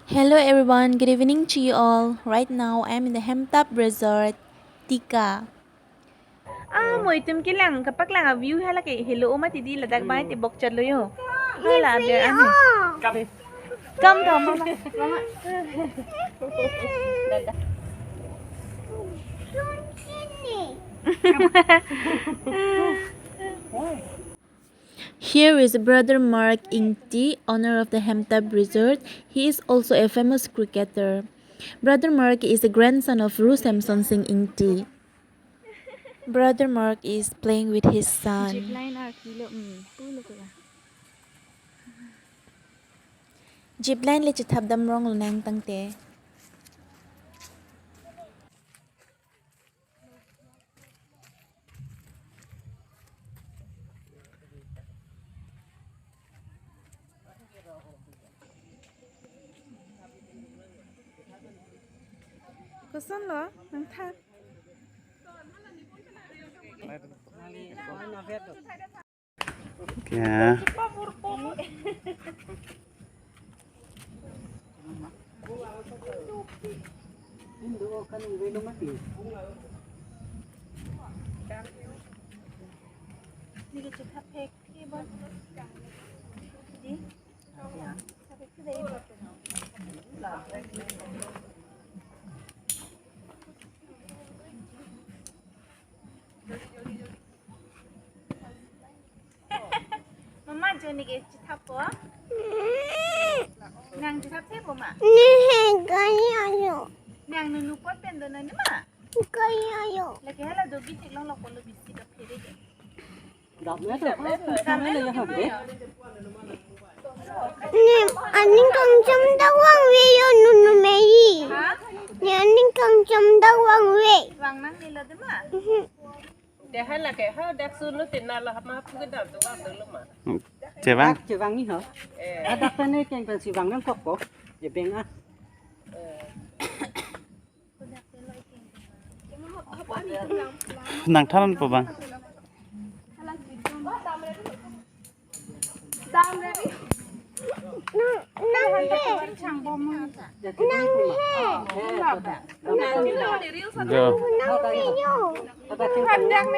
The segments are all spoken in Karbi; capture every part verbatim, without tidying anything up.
Hello everyone, good evening to you all. Right now, I'm in the Hemtab Resort, Tika. Ah, mo itum kelang, kapaklang a-view hala ke helo oma tidi ladak bai ti bokchot lo yo. Hala ber ani. Come to mama. Mama. Here is Brother Mark Ingti, owner of the Hemtab Resort. He is also a famous cricketer. Brother Mark is a grandson of Ru Samson Singh Ingti. Brother Mark is playing with his son. Zip line ar kilo, mm, pulo kula. Zip line le chethap dam rong lo nang tangte. Koson lo, nangthap. Kya? Mama, jo neke chethappo? Nang chethap thepo ma? Nehe, kaya yo. Nang nunu pot pen do nani ma? Kaya yo. Lake hala do bitik long lo polo bisi kaphere ke. Dam le to, dam le ya ham de. Ne, aning kangcham dak vangve yo nunu mei. Ha? Ne aning kangcham dak vangve. Vang nangne lo de ma? Mhm. Dei hala ke, ha dak sunu tin na la ma pu ke dam tu vang tu lo ma. Hmm. Chevang? Dak chevang ni ho. Eh. Ah, dak pen ne keng pen si vang nangkokpo. Chevang ah. Eh. Nangthanpo bang. Nang, nang he. Nang he. Jo. Nang he yo. Nang nang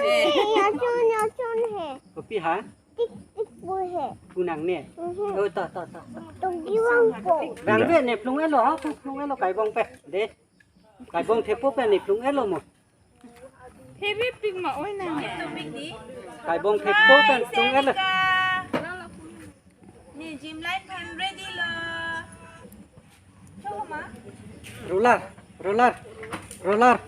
he. Ajo, ajo, ajo he. Kopi ha? Tik, tik bu he. Bu nangne. Mhm. Oh, ta, ta, ta, ta. Tunggi vangpo. Vangve ne plung elo, ha, plung elo kai bong pe. Dei. Kai bong thepo pe ne plung elo mo. Phere pik ma oi nang. Kai bong thepo pe plung elo. Ne zip line aphan ready lo. Roller, roller, roller.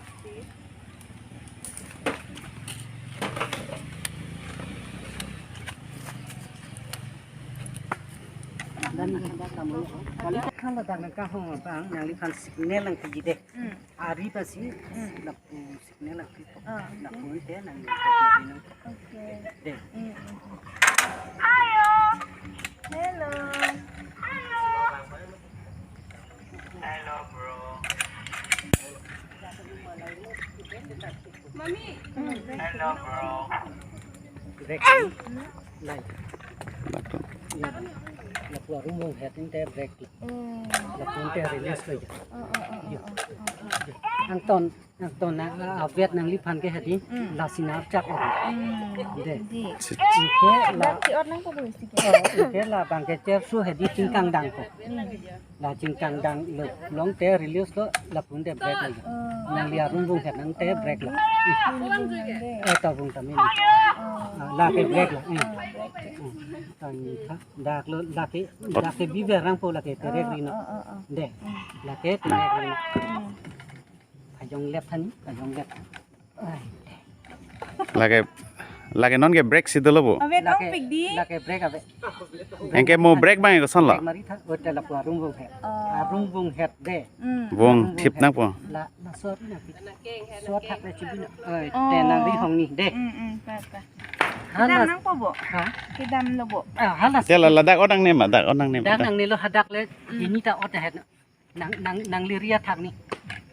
Dan ada kamu. Kali kan datang ke kahong abang, nangliphan signal nangpiji dei. Hmm. Ari pasi, hmm, lapu signal nangpi. Ah, okay. Lapu te nang. Okay. Dei. Hmm, hmm, hmm. Ayo. Hello. Hello. Hello, bro. Mami. Hello, bro. Break. Lai. Lapu arum vung het te break. Hmm. Lapu te release lo ya. Oh, oh, oh, oh, oh, oh. Angton. Angton na, ah, avet nangliphan ke hedi, hmm, lasi nangchak ori. Hmm. Dei. Dei. Anke la, dak ti-ot nangpo bu isi ke. Oh, anke labang ke cherso hedi chingkang dangpo. Hmm. La chingkang dang lo, long te release lo, lapu te break lo. Hmm. Nangli arum vung het nang te break lo. Hmm. Ih. Hmm, hmm, hmm, dei. Eh, ta vung ta mini. Oh. Ah, lake break lo. Hmm. Oh, break. Hmm. Tangtha, dak lo, lake, lake biver rangpo lake, terek rino. Oh, oh, oh, oh. Dei. Hmm. Lake terek rino. Hmm. Kajong lep thani, kajong lep. Ai. Lake, lake non ke break si dolo bo. Ave tong. Lake, pik dei. Lake break ave. Anke mo break bang koson lo. Break mari tha, oh, te lapu arum vung het. Oh. Arum vung het dei. Hmm. Vung arum vung thip het nangpo. La, la sot na pi. Sot thak le chibi na. Oi, oh, te nangri hong ni dei. Hmm, hmm, ta, ta. Hala. Kedam nangpo bo. Ha? Kedam lo bo. Ah, hala. Te la, ladak ot nangne ma, dak ot nangne ma. Dak nangne lo hadak le, hmm, ini ta ot het. Nang, nang, nangli ri athak ni.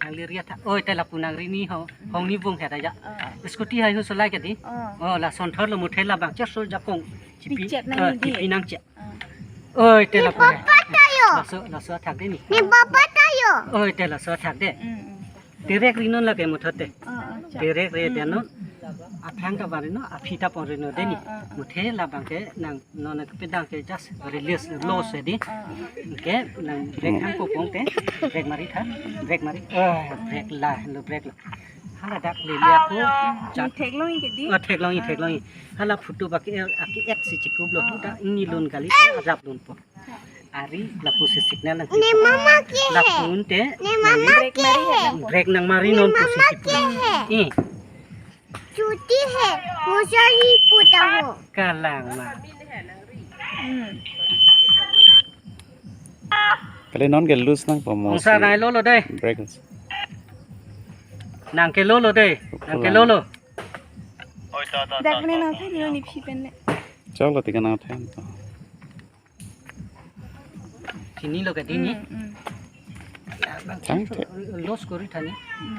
Nangli ri athak. Oi, te lapu nangri ni ho. Hong ni vung het aja. Ah. Scooty hai hu solai ke dei. Ah. Oh, lason thor lo muthe labang cherso jakong. Chipi, pichet nang, ah, dei. Chipi nangche. Ah. Oi, te lapu. Papa Laso, laso athak de ni. Ne papa tayo. Oi, te laso athak de. Mm, mm. Direct rinon lake muthot te. Ah, ah, cha. Direct re de non. Aphang ta van rinon, aphi ta pon rinon de ni. Ah, ah, ah. Muthe labang ke nang non ke pedang ke just release lo se di. Ah, ah. Ke nang brake hang popong te. Brake mari tha. Brake mari. Ah, brake la, lo brake lo. Hala dak le le ako. Mm, theklong ke di. Ah, theklong, theklong. Hala photo baki aki et si chikup lo. Ah, ta ah. Ini lun kali, ah. Rap lun po. Ari lapusi signal nang. Ne mama ke hai. Lapu un te. Ne mama ke hai. Brake nang mari non pusi. Ne mama ke hai. Eh. Chuti hai. Mujhari puta ho. Kalang ma. Hmm. Kali non ke loose nang po mo. Ongsa nai lo lo dei. Brake. Nang ke lo lo dei. Nang ke lo lo. Dak mene nang thani ni phi pen ne. Chalo tika nang thani. Chini lo ke dini. Mm, mm. Thang the. Loose kori thani. Mm.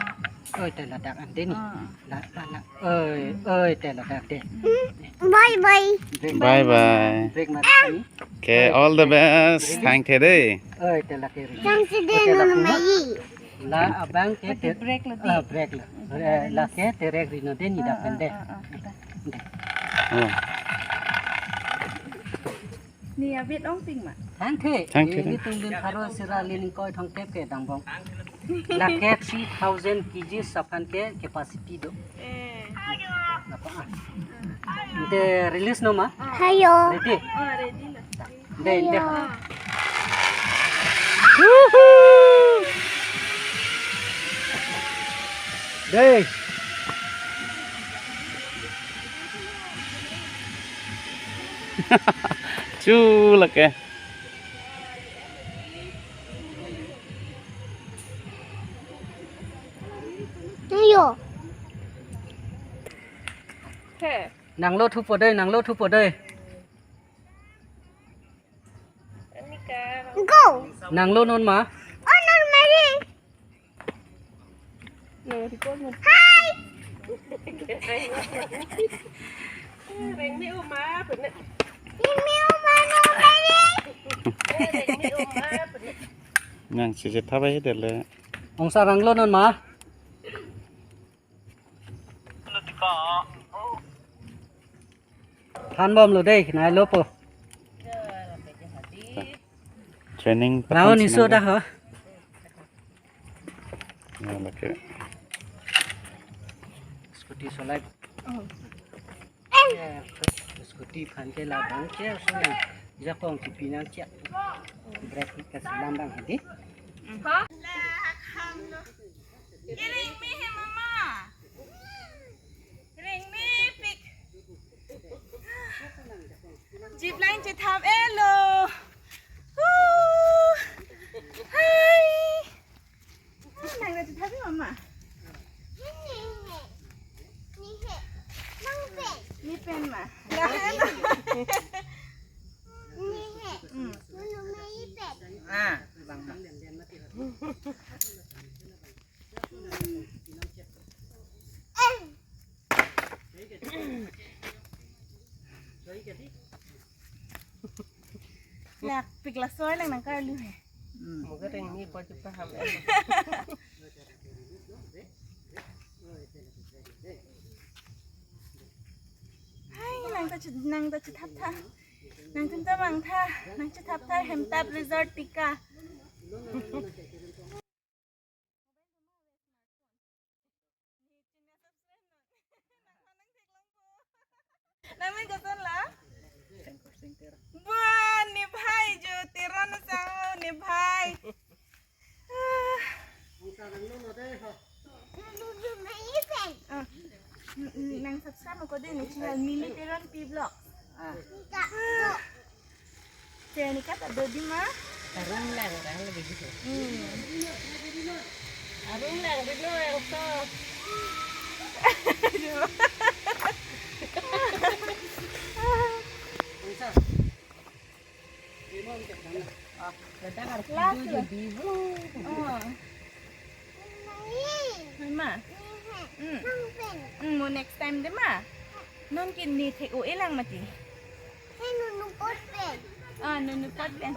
Oi, te ladak an deni. Ah. La, la, la. Oi, oi, te ladak de. Bye bye. Brake. Bye bye. Brake mari thani. Okay, all the best. Thank you dei. Oi, te la keri. Thank you dei, oi, te la non keri. Mai. La abang ke. Oi, te brake lo di. Ah, brake lo. Eh, la ke direct rinon deni dak pen de. Ah, ah, ah, ah. De. Oh. Ni abit ongpik ma? Thangthe. Thangthe. Ilitum bin pharo sira lining koi thongtep ke dangbong. Lake three thousand K G aphan ke capacity do. Eh. Napa, ah. Ante release non ma? Hayo. Ready? Oh, ready lo. Dei, dei. Hayo. Woohoo! Dei. Chu lake. Ayo. He. Nang lo thupo dei, nang lo thupo dei. Go. Nang lo non ma? Oh, non mari. Hi. Rengme oma, pene. Rengme oma, non mari. Rengme oma, pene. Nang si si thabai dele. Ongsa nang lo non ma? Thanbom lo dei, nai lo po. Training. Lao ni so dah ho. Ya, lake. Scooty solai. Oh. Ya, scooty aphan ke labang ke so na. Jakong chipi nang chak. Brake ke selam bang hadi. Ha? Rengme he mama. Rengmepik. Zip line chethap-et lo. Hu. Hai. Ah, nang ta chethap-et mama. Ne pen ma. Hmm. Ah, bang ma. Lak pik laso nang nangkarlu he. Hmm. Muka teng ni po chupa ham. Hai, nang ta chu, nang ta chethap tha. Nangtum ta vang tha, nang chethap tha, Hemtap Resort tika. Nangmen koson la? Bua, Niphai jo, Teron asangho, Niphai. Ah. Ah. N-, n-, nang subscribe mo ko dei ne channel Mili Teron P Vlog. Ah. Te ne kata do di ma? Arung lang lang lagi gitu. Hmm. Arung lang di no yang to. Ah, datang harus last video, ya? Video. Oh. Mama. Hmm. Hmm, mo next time dei ma. Non ke ne thek-o-e lang mati. He nunu pot pen. Ah, nunu pot pen.